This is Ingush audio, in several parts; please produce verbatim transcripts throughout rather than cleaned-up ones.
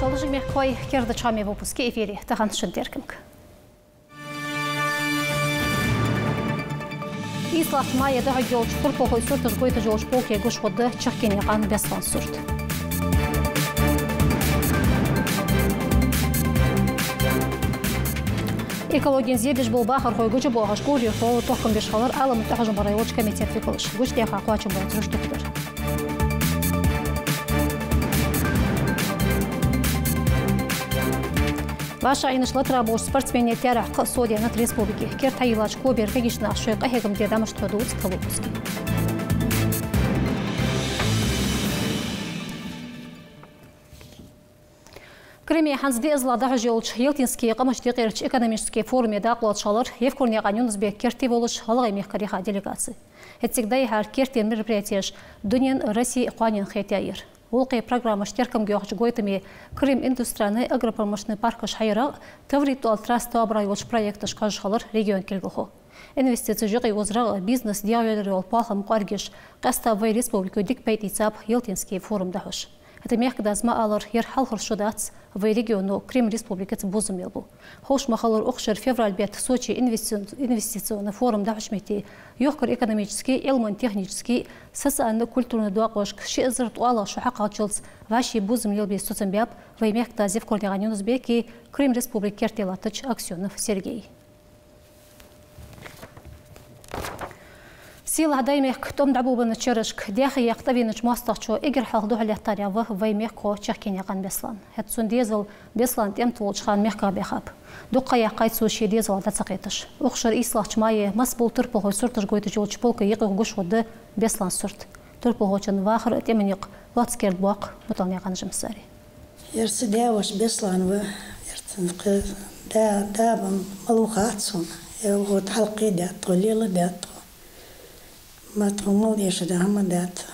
Долажиг мехкахой, керда хоамий выпуск я эфире. Тахан шун теркамга. Ийслагӏча мае дӏахьоргйолча турпалхой сурташ гойташ йолча полке гуш хургда Чахкенаькъан Беслан сурт. Экологен зе беш бола бахархой гучабоахаш кӏури хьола тохкам беш хилар Ӏалама тӏахьожам бараш йолча комитета викалаша. Гучадаьха кхоачам болча рушта хилар. Вӏашагӏъеннача латара болча спортсмений таьрахь кхы а совдаьннад республике. Керда хьайийллача клубера кагийча наха шоай къахьегама де дӏа мишта хьоадувц тха выпуске. Крыме хӏанз диъазлагӏа дӏахьош йолча Ялтински къамашта юкъерча экономически форуме дакъалоацаш хилар Евкурнаькъан Юнус-Бек керте волаш гӏалгӏай мехкара яха делегаци. Хӏаьта цига дӏайихьар керте мероприятеш дунен, Россе кхоанен хетаяьяр. Гӏулакхе программаш теркамга йоахача гойтаме Крым индустриальни агропромышленни паркаш хьайиярах, Таврид тӏоала трасса тоабарах йолча проекташка хьожаш хилар региона кулгалхо. Инвестицеш юкъеозарах, бизнес дегӏайоалаяра йола похӏма кӏоаргъеш, къаьстта вай республике дика пайда ийцаб Ялтински форум дӏахьош. Хӏаьта мехкадас ма аллара, ер хьалхара шу дац вай регионо Крым Республикаца бувзам лелабу. Ховш ма хиллара, укх шера февраль бетта Соче инвести-, инвестиционни форум дӏахьоча метте йохкар-экономически, ӏилман-технически, социальни-культурни доакъошка ши эзар ткъоалагӏа шу хьакхаччалца вӏаший бувзам лелабе соцам баьб вай мехкадас Евкурнаькъан Юнус-Бека, Крым Республика керте латтача Аксенов Сергея. Сийлахь Даймехка тӏом дӏаболабеннача шерашка даьхе яккха тӏавенача моастагӏчоа эггара хьалха духьалъяьттарех ва вай мехкахо Чахкенаькъан Беслан. Хӏаьта цун дезал Беслан тӏем тӏа волча хана мехках баьхаб. Дукха ха яьккхай цо ший дезала дӏа ца кхеташ. Укх шера ийслагӏча мае масса бола турпалхой сурташ гойташ йолча полке юкъе гуш хургда Беслан сурт. Турпалхочун вахара тӏема никъ лоацца керда боаккх Мутӏалнаькъан Жамсари. Ер са даь-воша Беслан ва, ер са кхы да, да, ма, малув хац сона. Ер вот хьалкхе даьд тхо, леладаьд тхо. Ма тхона мел дешар хӏама даьд,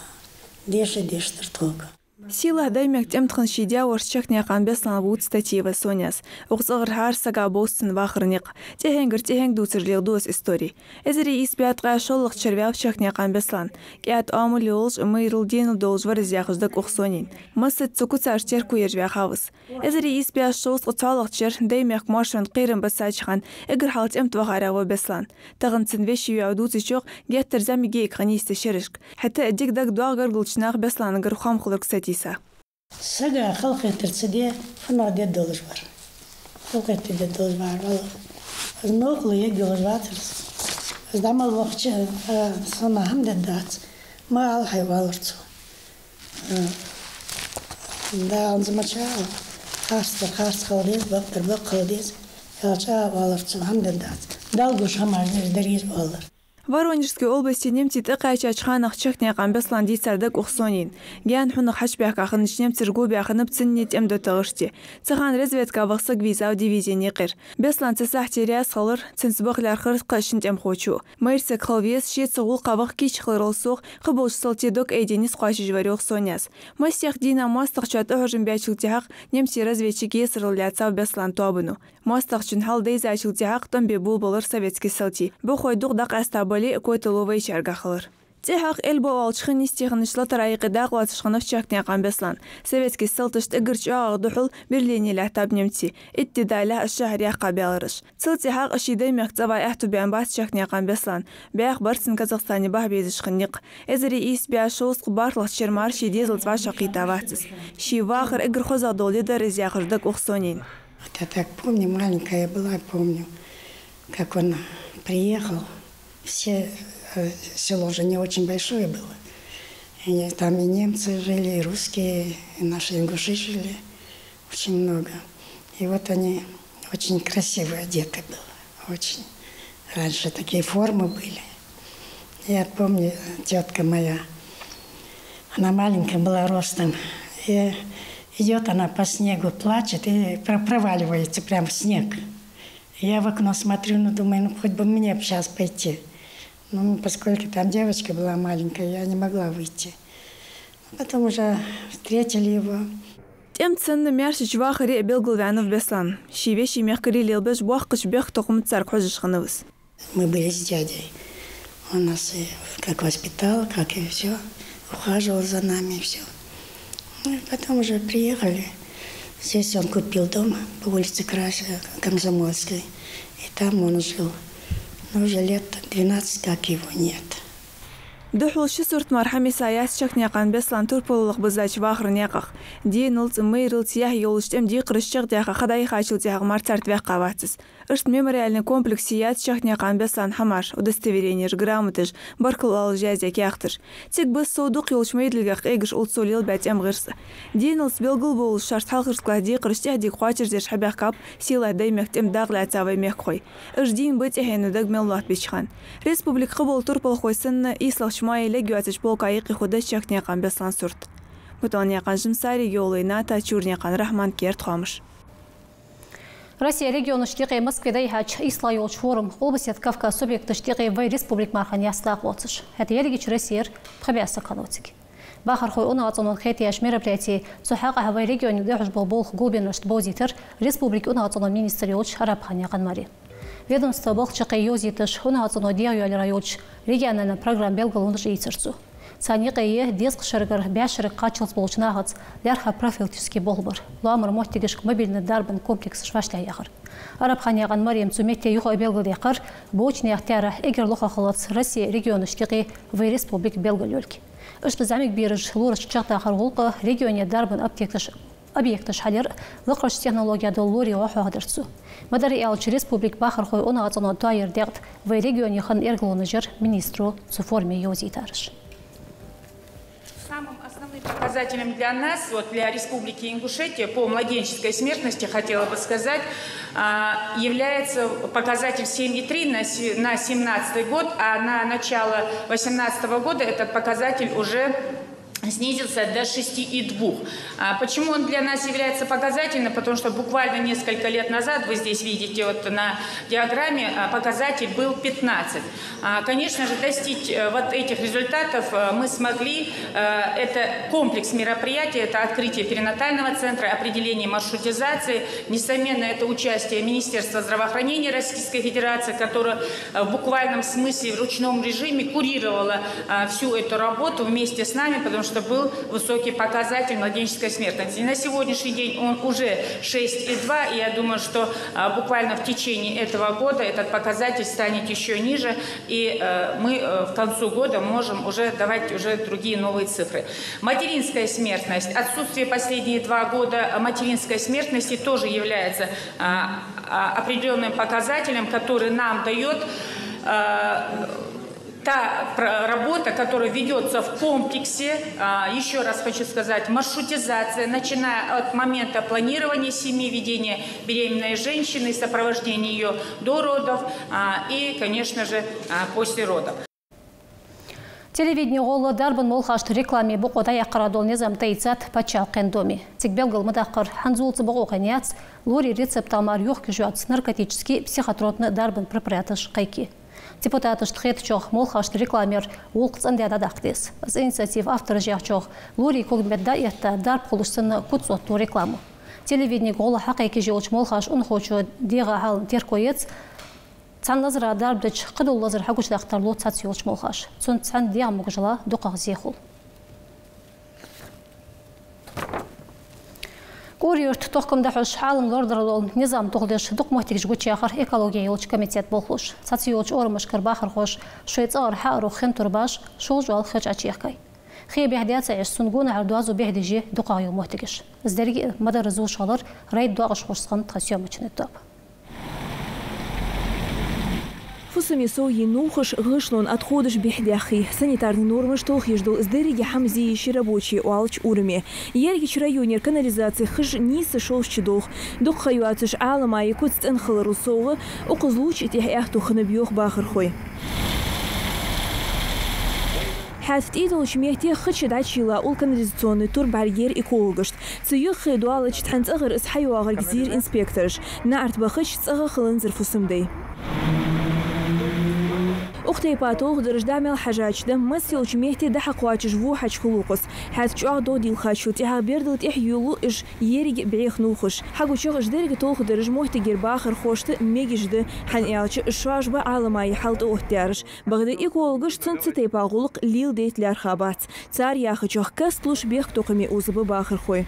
деша дешар тхога. Сийлахь Даймехка тӏем тӏа хинна ший даь-воша Чахкенаькъан Беслан вувц Татиева Соняс. Укх цӏагӏара хӏара сага бовз цун вахара никъ. Тӏехьенгара тӏехьенга дувцар леладу из истори. Эзар ийс бӏаь ткъаь шоллагӏча шера ваьв Чахкенаькъан Беслан. Кӏаьда оамал йолаш, майрал денал долаш вар из, яхаш даг ух Сонин. Массаза цу куцарча терко еш ваьхав из. Эзар ийс бӏаь шовзткъеи цхьоалагӏча шера Даймехка моаршонна кхерам баьссача хана эггара хьалха тӏем тӏа вахарех ва Беслан. Тахан цун веший йоӏ дувцачох геттара зӏамига я из хинна йисте шерашка. Хӏаьта а дика даг доагӏа гаргарча наха Беслангара хоам хиларга сатийса. Сага халахетар ца де, фуннагӏа дедда долаш вар. Халахетар дедда долаш вар, валлахӏи. Аз новкъарло ергйолаш вацар. Аз дӏа мел вахача, а, сона хӏама деддац. Ма ала хьай, оалар цо. А, да, он замечал. Харцдар харц хила деза, бакъдар бакъ хила деза. Аьлча, оалар цо, хӏама деддац. Далла гуш хӏама дар из, оалар. Воронежски областе немций тӏакхаьчача ханах Чахкенаькъан Беслан дийцар даг ух Сонин. Гаьна хьунагӏа хьачубаьхка хиннача немцаша гобаь хиннаб цунна тӏем дутагӏашти. Цу хана разведка ваха саг вийзав дивизен юкъера. Беслан цу сахьте раьза хилар, цунца баха лаьрхӏар кхыча тӏемахочо. Майра саг хила веза, ше цу гӏулакха ваха кийча хиларал совгӏа, кхыболча салтий дог айденис кхоачашвар, йоах Соняс. Масех дийнахьа моастагӏчоа тӏахьожам баьчул тӏехьагӏа немций разведчик есарал лаьцав Беслан тоабано. Моастагӏчун хьал дайзачул тӏехьагӏа тӏом бе болабелар советски салтий. Бӏухой дукха дӏакъаьста бале а, котало вайчаьргахь хилар. Цӏи хьакха Эльба оалача хин йисте хиннача латара юкъе дакъа лоацаш хиннав Чахкенаькъан Беслан. Советски салташта эггара чӏоагӏагӏа духьал Берлине лаьттаб немций. Итт ди далехь шахьар яккха баьлар уж. Цул тӏехьагӏа ший Даймехка цӏавала аьттув баьннабац Чахкенаькъан Беслана. Бӏаьха бар цун Казахстане баха безаш хинна никъ. Эзар ийс бӏаь шовзткъеи бархӏлагӏча шера мара ший дезалца вӏашагӏкхийтта вац из. Ший вахар эггара хозагӏа дола ди дар из, яхаш даг ух Сонин. Вот я так помню, маленькая была, помню, как он приехал. Все, э, село же не очень большое было. И там и немцы жили, и русские, и наши ингуши жили. Очень много. И вот они очень красиво одеты были. Очень. Раньше такие формы были. Я помню, тётка моя, она маленькая была ростом. И идёт она по снегу, плачет и про-, проваливается прям в снег. Я в окно смотрю, ну, думаю, ну, хоть бы мне б щас пойти. Ну, поскольку там девочка была маленькая, я не могла выйти. Потом уже встретили его. Тӏем тӏа санна маьршача вахаре а белгалваьннав Беслан. Ший веший мехкарий лелабеш боккхача бехктокхамца царга хьожаш хиннав из. Мы были с дядей. Он нас и как воспитал, как и всё. Ухаживал за нами и всё. Ну и потом уже приехали. Здесь он купил дом по улице Красная, Комсомольской. И там он жил. Но уже лет двенадцать, как его нет. Духхьал ши сурт мара хьамисса яц Чахкенаькъан Беслан турпалах биззача вахара наькъах. Денал а, майрал а яхь йолаш тӀема декхараш чакхдаьха ха дӀаяхачул тӀехьагӀа мара царт ваьккха вац из. Иштта мемориальни комплексе яц Чахкенаькъан Беслан хӀамаш: удостоверенеш, грамоташ, баркал оалаш яздаь каьхаташ. Цига бисса дукха йолча майдилгах къегаш уллув лелабаь тӀема гӀирс. Денал а белгалбоалаш шоашта хьалхарча класса декхараш тӀехдика кхоачашдеш хьабаьхкаб сийлахь Даьймехка тӀема дакъа лаьцаваь мехкахой. Уж дийна ба тӀехьенна дагамел лоаттабеча хана. Республика къабал турпалхой санна, ийслагӀча мае лергйоацача полка юкъе хургдац Чахкенаькъан Беслан сурт. Муталнаькъан Жансари, Йовлой Ната, Чурнаькъан Рахьман, «Керда хоамаш». Россе регионашта юкъе Москве дӀаяхьача ийслагӀа йолча форума «Къулбаседа Кавказ» субъекташта юкъе вай республика мара хинна яц дакъа лоацаш. ХӀаьта еррига регионе Россера пхи бӀаь саг хиннав цига. Бахархой унахцӀенон хетаяьча мероприяте цу хьакъехьа вай регионе дӀахьош бола болх гулбеннарашта бовзийтар республика унахцӀенон министр йолча Арабханаькъан Марема. Ведомства балха чаккхе йовзийташ, унахцӀено дегӀайоалаяра йолча региональни программа белгалонаш ийцар цо. Царна юкъе я дезткъа шерагара бӀаь шерага кхаччалца болча нахаца лаьрхӀа профилактически болх бар, лоамара моттигашка мобильни дарбан комплексаш вӀаштӀехьаяхар. Арабханаькъан Марема цу метте юха а белгалдаьккхар, болча наьха таьрахь эггара лоха хилац Россе регионашта юкъе вай республика белгалйолга. Иштта зӀамига бераш лорашка чакхдахара гӀулакха регионе дарбан аптекаш объекташ хьалъяр, лакхарча технологех дола лорий гӀо хьоахадир цо. Ма дарра аьлча, республика бахархой унахцӀено тоаяра декъе вай регионе хинна эргалонаш яр министро цу форуме йовзийтараш. Самым основным показателем для нас, вот для Республики Ингушетия, по младенческой смертности, хотела бы сказать, а, является показатель семь и три на се-, на семнадцатый год, а на начало восемнадцатого года этот показатель уже снизился до шести и двух. А почему он для нас является показательным? Потому что буквально несколько лет назад, вы здесь видите вот на диаграмме, а, показатель был пятнадцать. А, конечно же, достичь, э, вот этих результатов, э, мы смогли. Э, это комплекс мероприятий, это открытие перинатального центра, определение маршрутизации. Несомненно, это участие Министерства здравоохранения Российской Федерации, которое, э, в буквальном смысле в ручном режиме курировало, э, всю эту работу вместе с нами, потому что был высокий показатель младенческой смертности. И на сегодняшний день он уже шесть и два, и я думаю, что, э, буквально в течение этого года этот показатель станет ещё ниже, и, э, мы, э, к концу года можем уже давать уже другие новые цифры. Материнская смертность. Отсутствие последние два года материнской смертности тоже является, а, а, определённым показателем, который нам даёт, а, та пр-, работа, которая ведётся в комплексе. А, ещё раз хочу сказать, маршрутизация, начиная от момента планирования семьи, ведения беременной женщины, сопровождения её до родов, а, и, конечно же, а, после родов. Телевидене гӀолла дарбан молхашта рекламе бокъо дӀаяккхара дола низам тӀаийцад паччахьалкхен Думе. Цига белгал ма даккхара, хӀанзалца бокъо хиннаяц лорий рецептал мара йохкаш йоаца наркотически, психотропни дарбан препараташ кхайке. Депутаташта хетачох, молхашта рекламе гӀулакх цӀендаь дӀадаккха деза. Из инициатива автораш яхачох, лорий ког метта дӀаэтта, дарба хулаш санна куц оттаду реклама. Телевиденега гӀолла хьакхайкаш йолча молхаша унахочо дегӀа хьална терко еш, цхьан лазара дарба дича, кхыдола лазар хьагучадаккха тарлу цхьацца йолча молхаша. Цунца цхьана дегӀа могашала дукхагӀа зе хул. КӀури-Юрта тохкам дӀахьош, Ӏалам лорадара дола низам тохадеш, дукха моттигаш гучаяьхар экологи йолча комитета болхлоша. Цхьацца йолча орамашкара бахархоша шоай цӀагӀара хьаарох хинна турбаш шолжа оал хеча чехкай. Хий бӀехде ца Ӏеш, цун гонахьара доазув бӀехдеш я дукхагӀа йола моттигаш. Из деррига а ма дарра зувш хилар райдоакъашхошца хинна тха съёмочни тоаба. Фусаме совъяь нувхаш, гӀишлон отходаш бӀехдаьха хий. Санитарни нормаш толхаеш дола из деррига хӀама зе йиш я рабочий оалача ураме. Ерригача районера канализаци хиш нийсса шовзткъа шу долх. Дукха ха йоацаш Ӏалама куц цӀена хиларал совгӀа, укхаза лувча тӀехьа аьттув хиннаб йоах бахархой. ХӀаьта тӀадоагӀача метте хи чу дӀачуйилла ул канализационни турба бӀаргаяр экологашта. Цу юххе доаллача тхьан цӀагӀара из хьайоагӀарг зийра инспектораша. НаӀарга бахача цӀагӀа хиланзар фусам-дай. Укх тайпара толхадараш дӀа мел хьежача да, масса йолча метте дӀахьакхоачаш во хьачухул укхаза. ХӀаьта чӀоагӀа догӀа дийлхачул тӀехьагӀа бердал тӀехьаювлу уж еррига бӀеха нувхаш. Хьагучох, уж деррига толхадараш моттигера бахархошта мегаш да, хӀана аьлча шоаш ба Ӏалама хьал тӀаоттадаьраш. Бакъда экологаша цунца цу тайпара гӀулакх леладайта лаьрхӀа бац. Цар яхачох, кастлуш бехктокхаме оза ба бахархой.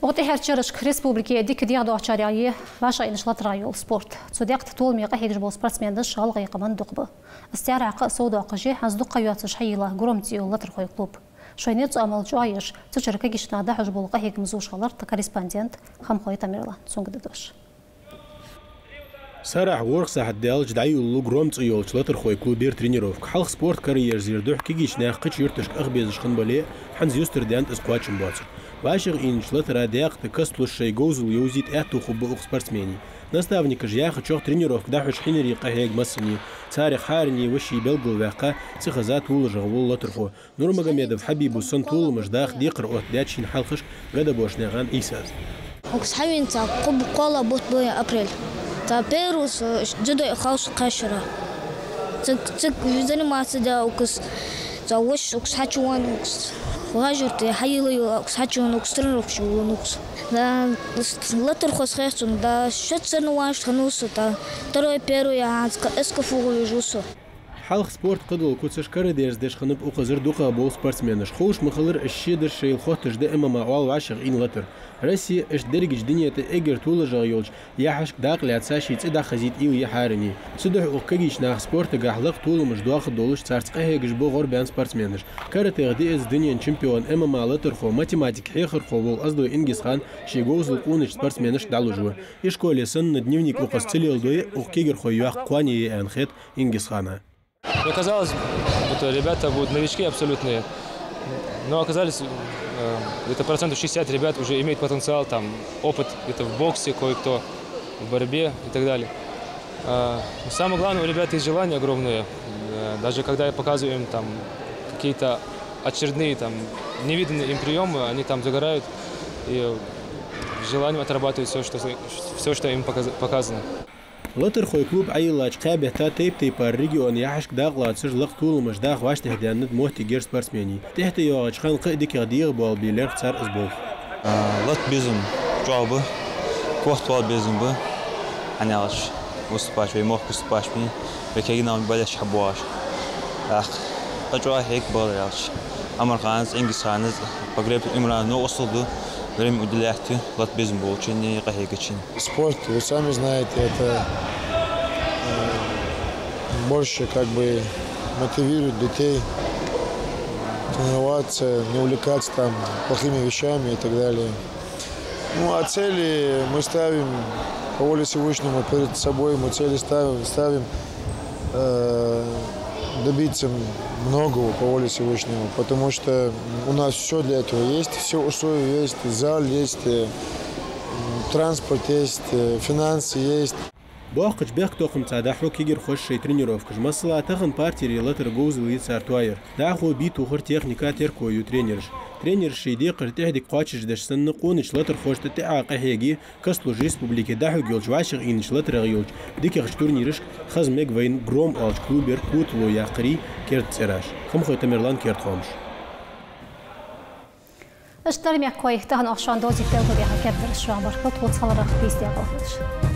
Укх тӀеххьарча шерашка республике дика дегӀадоагӀачарех я вӀашагӀъийнача латарах йола спорт. Цу декъе толаме къахьегаш бола спортсменаш гӀалгӀай къаман дукха ба. Из таьрахь кхы а сов доаккхаш я хӀанз дукха ха йоацаш хьайийлла «Гром» цӀи йола латархой клуб. Шоай ницкъ-оамал чӀоагӀъеш, цу чура кагийча наха дӀахьош бола къахьегам зувш хилар тха корреспондента Хамхой Тамерлана. Цунга да дош. Сарахьа ворхӀ сахьат даьлча дӀайолалу «Гром» цӀи йолча латархой клубера тренировка. Хьалха спорт караерзаяра духьа кагийча наха кхыча юрташка ах безаш хиннабале а, хӀанз юстара даьннад из кхоачам боацар. ВӀашагӀъийнача латара декъе тӀа кастлуш шоай говзал йовзийта аьттув хургба укх спортсмений. Наставникаша яхачох, тренировка дӀахьош хьинар къахьега массане. Царех хӀаране ва ше белгалваьккха, ца хаза толамашагӀа вола латархо. Нурмагомедов Хьабиба санна толамаш даха декхар оттадаьд шийна хьалхашка Гадабошнаькъан Ӏийсас. Укхаза хьавена цхьа кхо-, кхоалагӀа бутт ба апрель. Цхьа первый, э, дзюдо халс кхаьчара. Цига, цига заниматься даь укхаза. Цхьа воша укхаза хьачувена, укхаза гӀажурте хьайийлла йола, укхаза хьачувена, укхаза тренировкаш вула укхаза. Да, с-, латархошца хехцун, да, шо царна ваш хануса, да, второй, первый, а, СКФУ гӀо вижуса. Хьалха спорт кхыдола куцаш карадерзадеш хиннаб укхазара дукхагӀа бола спортсменаш. Ховш ма хиллара, уж шедар шоайла хотташ да ММА оала вӀашагӀъийна латар. Россе а, иштта дерригача дунен тӀа эггара толамашагӀа йолча яхьашка дакъа лаьца ший цӀи дӀахазийта уйла я хӀаране. Цудухьа укх кагийча наха спортагахьа лакха толамаш доахаргдолаш царца къахьегаш ба гӀорбаьнна спортсменаш. Каратех диъазза дунен чемпион, ММА латархо, математика хьехархо вола Оздой Ингисхан ший говзал къонача спортсменашта дӀалуш ва. Ишколе санна дневник укхаза ца леладой а, укх кагирхой йоаккха кхоане я аьнна хет Ингисхана. Мне казалось, будто ребята будут новички абсолютные. Но оказались, э, где-то процентов шестьдесят ребят уже имеют потенциал, там, опыт где-то в боксе, кое-кто в борьбе и так далее. А, но самое главное, у ребят есть желание огромное. Э, даже когда я показываю им там какие-то очередные, там, невиданные им приёмы, они там загорают и с желанием отрабатывают всё, что, всё, что им показ-, показано. Латархой клуб Ӏойиллача кхаь бетта тайп-тайпара региона яхьашка дакъа лоацаш лакха толамаш даха вӀаштӀехьадаьннад моттигера спортсмений. ТӀехьтӀайоагӀача хана кхы а дикагӀа дегӀабоалабе лаьрхӀад цар из болх. А, лата безам чӀоагӀа ба, котвала безам ба, хӀана аьлча выступать, вай мохк выступать бе, вай кагий нах балеш хьабоагӀаш. ТӀаккха кхы чӀоагӀа хьег бала аьлча, Ӏумарханас, Ингисханас, Погреб Имрана новкъостал ду, время уделять лата безам болчунна, къахьегачунна. Спорт, вы сами знаете, это, э, больше как бы мотивирует детей тренироваться, не увлекаться там плохими вещами и так далее. Ну, а цели мы ставим по воле Всевышнего перед собой, мы цели ставим, ставим, э, добиться многого по воле Всевышнего, потому что у нас всё для этого есть, все условия есть, зал есть, э, м, транспорт есть, э, финансы есть. Боккхача бехктокхамца дӀахьу кагирхоша шоай тренировкаш. Масала, тахан партере латара говзал я цар тоаяр. ДӀахо бе тохара техника терко ю тренераша. Тренераша шоай декхар тӀехдика кхоачашдеш санна, къонача латархошта тӀехьа къахьега, кастлуш республике дӀахьоргйолча вӀашагӀъийнача латарах йолча дикагӀча турнирашка хоза мег вайна «Гром» оалача клубера котало яккхарий керда цӀераш. Хамхой Тамерлан, «Керда хоамаш». Иштта дар, мехкахой, тахан оаха шоана довзийта белгалдаьха кердадараш. Шоана баркал тхоца хиларах, бийса даькъала хилда шун.